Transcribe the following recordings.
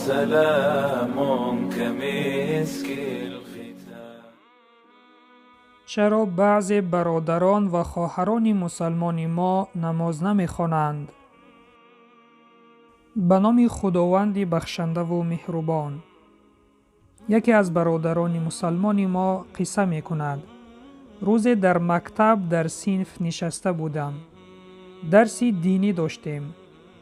سلام كمسك الختام. Чаро баъзе бародарон ва хоҳарони мусалмони мо намоз намехонанд? Ба номи Худованди бахшандаву меҳрубон. Яке аз бародарони мусалмони мо қисса мекунад: рӯзе дар мактаб дар синф нишаста будам, дарси динӣ доштем.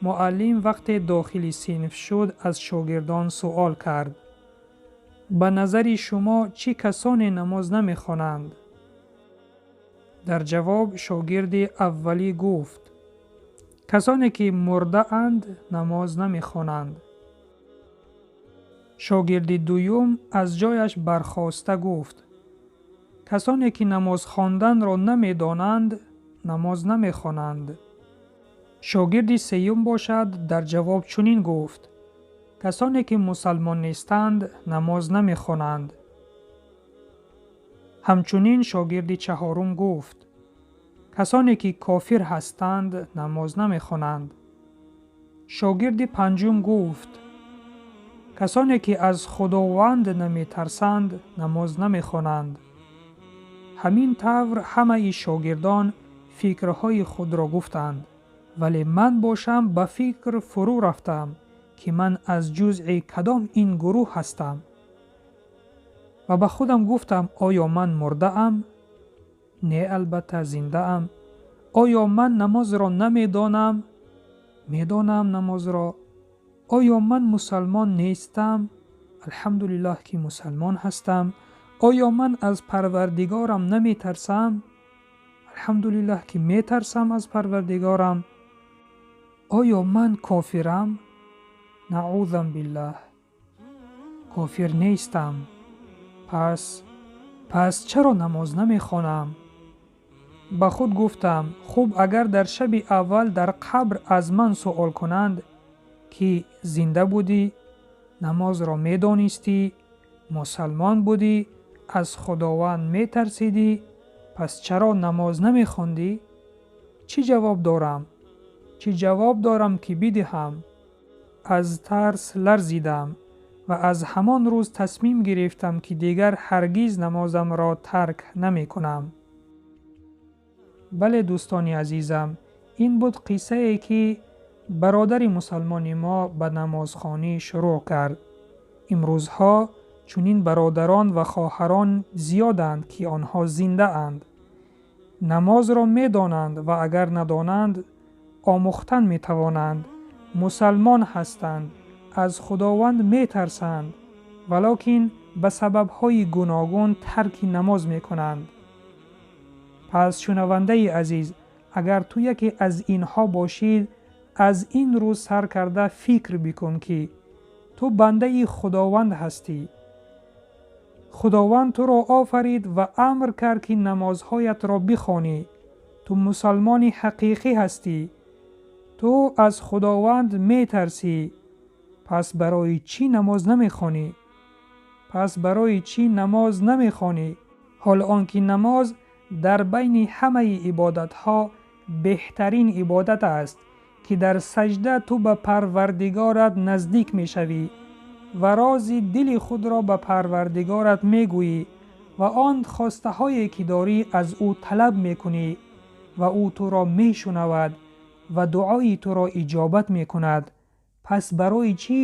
Муаллим вақте дохили синф шуд, аз шогирдон суол кард: ба назари шумо чӣ касоне намоз намехонанд? Дар ҷавоб шогирди аввалӣ гуфт: касоне ки мурдаанд, намоз намехонанд. Шогирди дуюм аз ҷояш бархоста гуфт: касоне ки намоз хонданро намедонанд, намоз намехонанд. Шогирди сеюм бошад, дар ҷавоб чунин гуфт: касоне ки мусалмон нестанд, намоз намехонанд. Ҳамчунин шогирди чаҳорум гуфт: касоне ки кофир ҳастанд, намоз намехонанд. Шогирди панҷум гуфт: касоне ки аз Худованд наметарсанд, намоз намехонанд. Ҳамин тавр ҳамаи шогирдон фикрҳои худро гуфтанд, вале ман бошам ба фикр фурӯ рафтам, ки ман аз ҷузъи кадом ин гурӯҳ ҳастам. Ва ба худам гуфтам: оё ман мурдаам? Не, албатта зиндаам. Оё ман намозро намедонам? Медонам намозро. Оё ман мусалмон нестам? Алҳамдулиллоҳ, ки мусалмон ҳастам. Оё ман аз Парвардигорам наметарсам? Алҳамдулиллоҳ, ки метарсам аз Парвардигорам. Оё ман кофирам? Наъузам биллаҳ, кофир нестам. Пас чаро намоз намехонам? Ба худ гуфтам: хуб, агар дар шаби аввал дар қабр аз ман суол кунанд, ки зинда будӣ, намозро медонистӣ, мусалмон будӣ, аз Худованд метарсидӣ, пас чаро намоз намехондӣ? Чӣ ҷавоб дорам? Чӣ ҷавоб дорам, ки бидиҳам? Аз тарс ларзидам ва аз ҳамон рӯз тасмим гирифтам, ки дигар ҳаргиз намозамро тарк намекунам. Бале, дӯстони азизам, ин буд қиссае, ки бародари мусалмони мо ба намозхонӣ шурӯъ кард. Имрӯзҳо чунин бародарон ва хоҳарон зиёданд, ки онҳо зиндаанд, намозро медонанд ва агар надонанд, омӯхтан метавонанд, мусалмон ҳастанд, аз Худованд метарсанд, валокин ба сабабҳои гуногун тарки намоз мекунанд. Пас шунавандаи азиз, агар ту яке аз инҳо бошӣ, аз ин рӯз сар карда фикр бикун, ки ту бандаи Худованд ҳастӣ. Худованд туро офарид ва амр кард, ки намозҳоятро бихонӣ. Ту мусалмони ҳақиқӣ ҳастӣ, ту аз Худованд метарсӣ. Пас барои чӣ намоз намехонӣ? Пас барои чӣ намоз намехонӣ? Ҳол он ки намоз дар байни ҳамаи ибодатҳо беҳтарин ибодат аст, ки дар саҷда ту ба Парвардигорат наздик мешавӣ ва рози дили худро ба Парвардигорат мегӯӣ ва он хостаҳое ки дорӣ, аз ӯ талаб мекунӣ ва ӯ туро мешунавад ва дуои туро иҷобат мекунад. Пас барои чӣ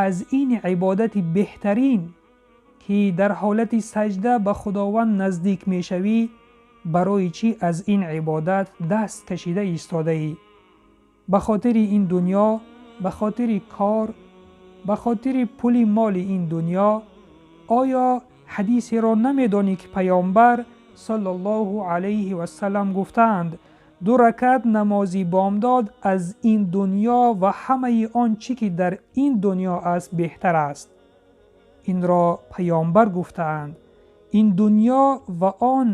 аз ин ибодати беҳтарин, ки дар ҳолати саҷда ба Худованд наздик мешавӣ, барои чӣ аз ин ибодат даст кашида истодаӣ? Ба хотири ин дунё, ба хотири кор, ба хотири пули моли ин дунё? Оё ҳадисеро намедонӣ, ки Паёмбар саллаллоҳу алайҳи васалам гуфтаанд: ду ракат намози бомдод аз ин дунё ва ҳамаи он чӣ ки дар ин дунё аст, беҳтар аст? Инро Паёмбар гуфтаанд. Ин дунё ва он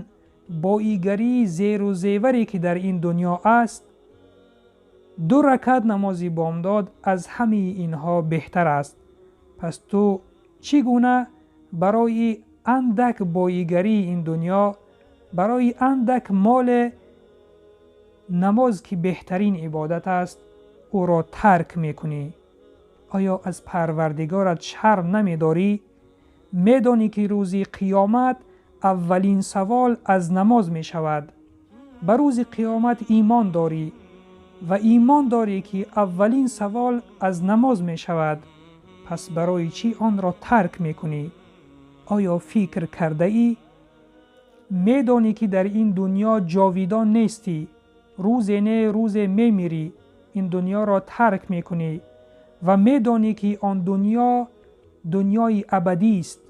боигарии зеру зеваре, ки дар ин дунё аст, ду ракат намози бомдод аз ҳамаи инҳо беҳтар аст. Пас ту чӣ гуна барои андак боигарии ин дунё, барои андак моле намоз, ки беҳтарин ибодат аст, ӯро тарк мекунӣ? Оё аз Парвардигорат шарм намедорӣ? Медонӣ, ки рӯзи қиёмат аввалин савол аз намоз мешавад. Ба рӯзи қиёмат имон дорӣ ва имон дорӣ, ки аввалин савол аз намоз мешавад. Пас барои чӣ онро тарк мекунӣ? Оё фикр кардаӣ? Медонӣ, ки дар ин дунё ҷовидон нестӣ. Рӯзе не, рӯзе мемирӣ, ин дунёро тарк мекунӣ ва медонӣ, ки он дунё дунёи абадист,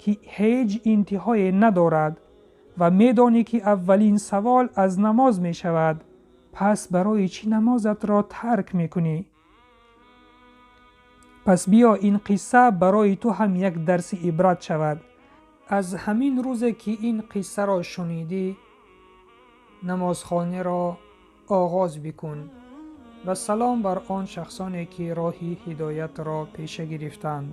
ки ҳеҷ интиҳое надорад, ва медонӣ, ки аввалин савол аз намоз мешавад. Пас барои чӣ намозатро тарк мекунӣ? Пас биё, ин қисса барои ту ҳам як дарси ибрат шавад. Аз ҳамин рӯзе, ки ин қиссаро шунидӣ, намозхониро оғоз бикун. Ва салом бар он шахсоне, ки роҳи ҳидоятро пеша гирифтанд.